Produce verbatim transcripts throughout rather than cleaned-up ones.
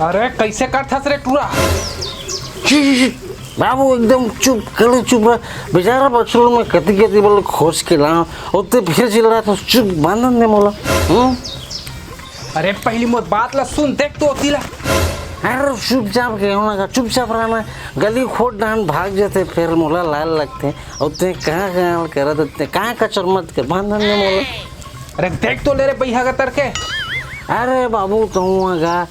अरे, कइसे करथस रे टूरा? She, she, she. बाबू, एकदम चुप, कले चुप रह। बेचारा बछरू में कति कति बोले खोज के लाओ, ओते फिर चिल्ला तो चुप, बांधन दे मोला। हम्म? अरे, पहली मोर बात ला सुन, देख तो ओती ला। अरे, चुपचाप के होना का, चुपचाप रहना। गली खोट डाहन भाग जाते, फिर मोला लाल लगते। ओते कहाँ कहाँ करत होते, कहाँ कचर मत कर, बांधन दे मोला। अरे, देख तो ले रे, बइहा का तरके। अरे बाबू, तो हुआ गा,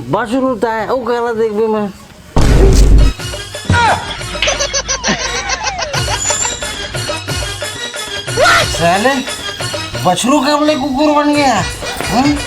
बछरू ताय, ओ काला देखबे मैं। साले, बछरू कब ले कुकुर बन गया? हं?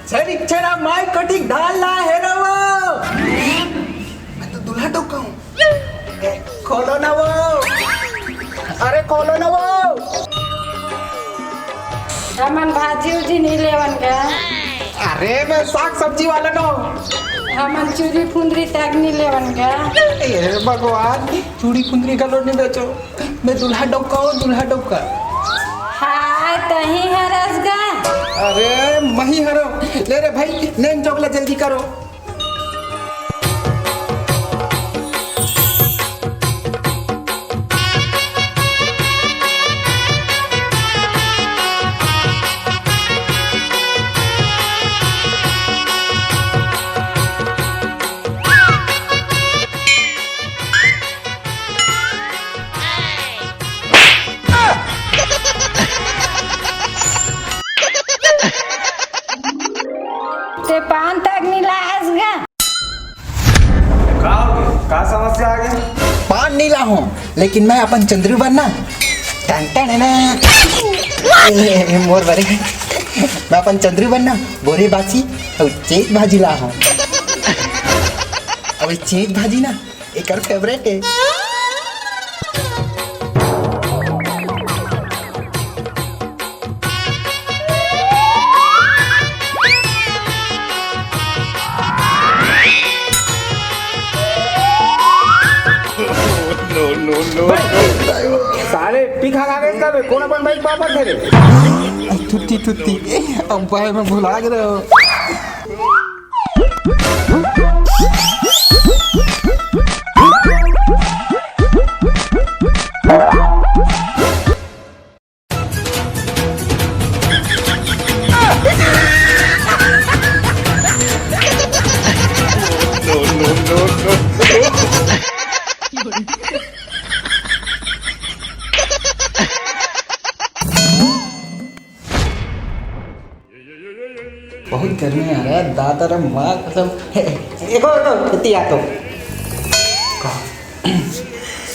छेरी छेरा माई कटिक धान ला हेरव। मैं तो दूल्हा डौका हूँ। ए, खोलो ना वो। अरे खोलो ना वो। हमन भाजी उजी नहीं लेवन का। अरे मैं साग सब्जी वाला ना हूँ। हमन चूरी फुंदरी तक नहीं लेवन का। ए भगवान, चूड़ी फुंदरी घलो नहीं बेचो। मैं दूल्हा डौका हूँ, दूल्हा डौका। हाय, तही हरस गा। अरे, मही हरो। ले रे भाई, नेंग चोकला जल्दी करो। ते पान तक नहीं लायस गा। का हो गया? का समस्या आ गई? पान नहीं लाहूं, लेकिन मैं अपन चंद्रू बनना। टन टन ना। ए, मोर बरे। मैं अपन चंद्रू बनना, बोरे बासी, अउ चेत भाजी लाहूं। अबे चेत भाजी ना, एकर फेवरेट है। No, no, no, no। साले पी खा खा के इसका बे, कौन अपन बाइक वापस दे रे? थुत्ती, थुत्ती, अंपायर में भुला गए हो। बहुत गर्मी आ रहा है दादा रे माँ कसम। हे, एको, एको, इतनी आ तो। का?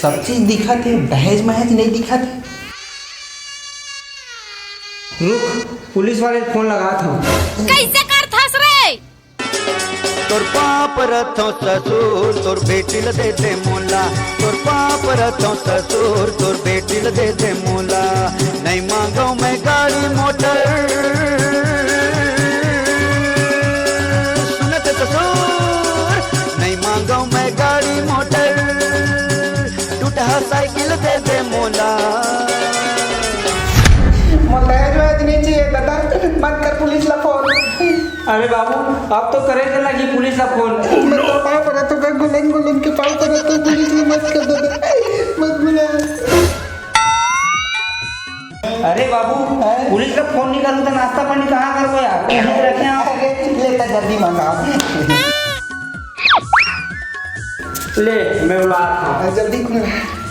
सब चीज दिखत हे, दहेज महेज नहीं दिखत हे। रुक, पुलिस वाले फोन लगात हूँ। कैसे करथस रे? तोर पाप रथो ससुर, तोर बेटी ल दे दे मोला। तोर पाप रथो ससुर, तोर बेटी ल दे दे मोला। नहीं मांगो मैं गाड़ी मोटर, सुनत ससुर, नहीं मांगो मैं गाड़ी मोटर। टूटहा साइकिल दे दे मोला। मोला दहेज वहेज नहीं चाहिए दादा, मत कर पुलिस ला फोन। अरे बाबू, अब तो करे के लगी पुलिस ला फोन। मैं तो पाँव पड़त हूँ, मैं गुलेन गुलेन के पाँव पड़त हूँ, पुलिस ला मत कर दादा, मत बुला। अरे बाबू, पुलिस ला फोन नहीं करूँ तो नाश्ता पानी कहाँ करबो यार? यहीं रखे हैं आप। अरे, ले तो जल्दी मंगा। ले, मैं बुला रहा हूँ। जल्दी खुला।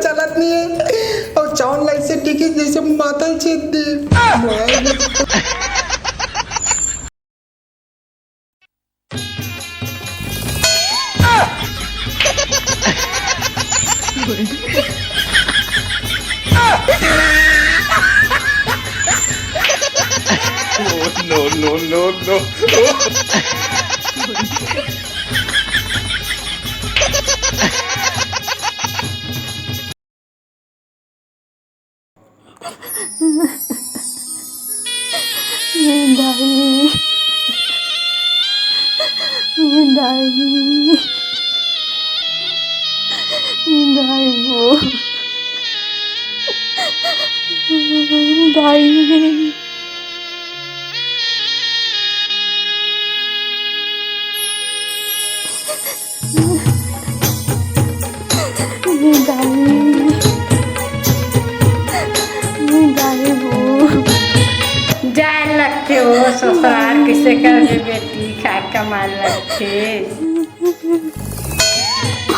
चलत नहीं है। और चाउर ला ऐसे टिकी जैसे मातल छेद दे। Oh, no, no, no, no. ए दाई, ए दाई, ए दाई वो, दाई। ए दाई, ए दाई वो। जाए लगथे वो ससुराल, किसे कर दे बेटी, खाए कमाए लगथे।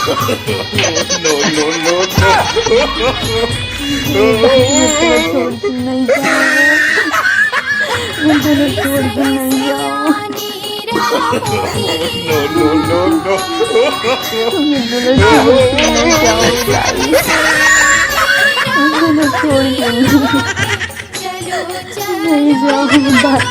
No, no, no, no। ए दाई, मोला छोड़ के नहीं जाओ। मोला छोड़ के नहीं जाओ। No, no, no, no। मोला छोड़ के नहीं जाओ, दाई। मोला छोड़ के नहीं, नहीं जाओ, दाई।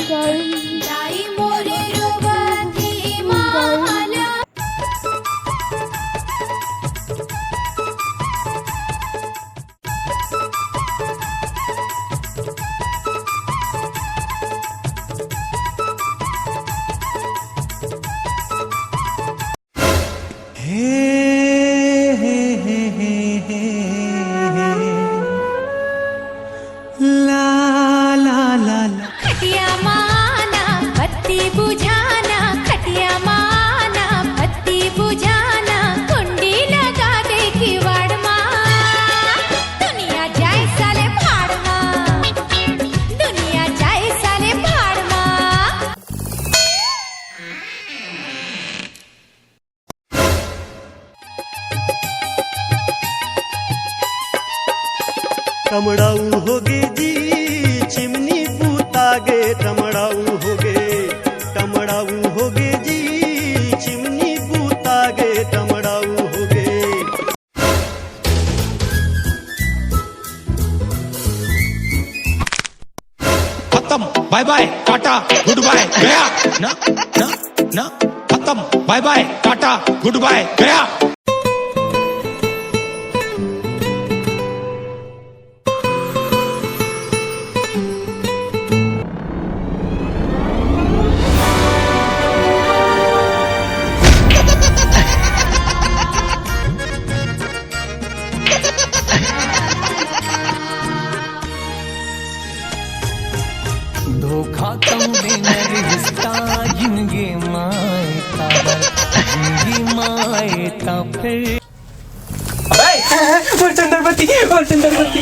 दाई। दाई मोरे रोवथे माला। हे, हे, हे, हे, हे, हे। ला, ला, ला, ला। खटिया माना, बत्ती बुझाना, खटिया माना, बत्ती बुझाना, कुंडी लगा दे किवाड़ मा। दुनिया जाए साले भाड़ मा, दुनिया जाए साले भाड़ मा। टमड़ाऊ होगे जी, चिमनी बुतागे, टमड़ाऊ होगे, टमड़ाऊ होगे जी, चिमनी बुतागे, टमड़ाऊ होगे। खत्म, बाय बाय, टाटा, गुड बाय, गया। ना, ना, ना, खत्म, बाय बाय, टाटा, गुड बाय, गया। धोखा तऊ देना रिश्ता जिनगे माए ताबर, जिनगी माए ता फिर। अबे! बोल चंद्रपति, बोल चंद्रपति।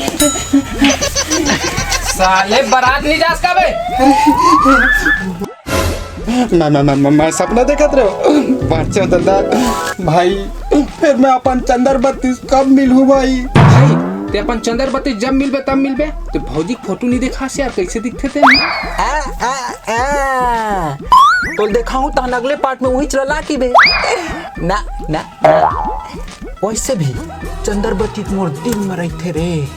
साले बारात नहीं जास का बे? मैं, मैं, मैं, मैं, मैं सपना देखत रहे हो। बाँचे हो दादा। भाई, फिर मैं अपन चंद्रपति कब मिलहूँ भाई? भाई, ते अपन चंद्रपति जब मिलबे तब मिलबे। ते भौजी के फोटो नहीं देखास यार, कैसे दिखथे ते? आ, आ, आ। तो देखाऊँ तहन अगले पार्ट में वही चला की बे। ना, ना, ना। वैसे भी चंद्रपति मोर दिल में रहिथे रे।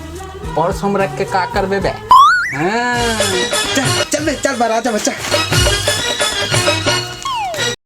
और हम रख के का करबे बे? हाँ। चल, चल बे, चल बारात जा बच्चा।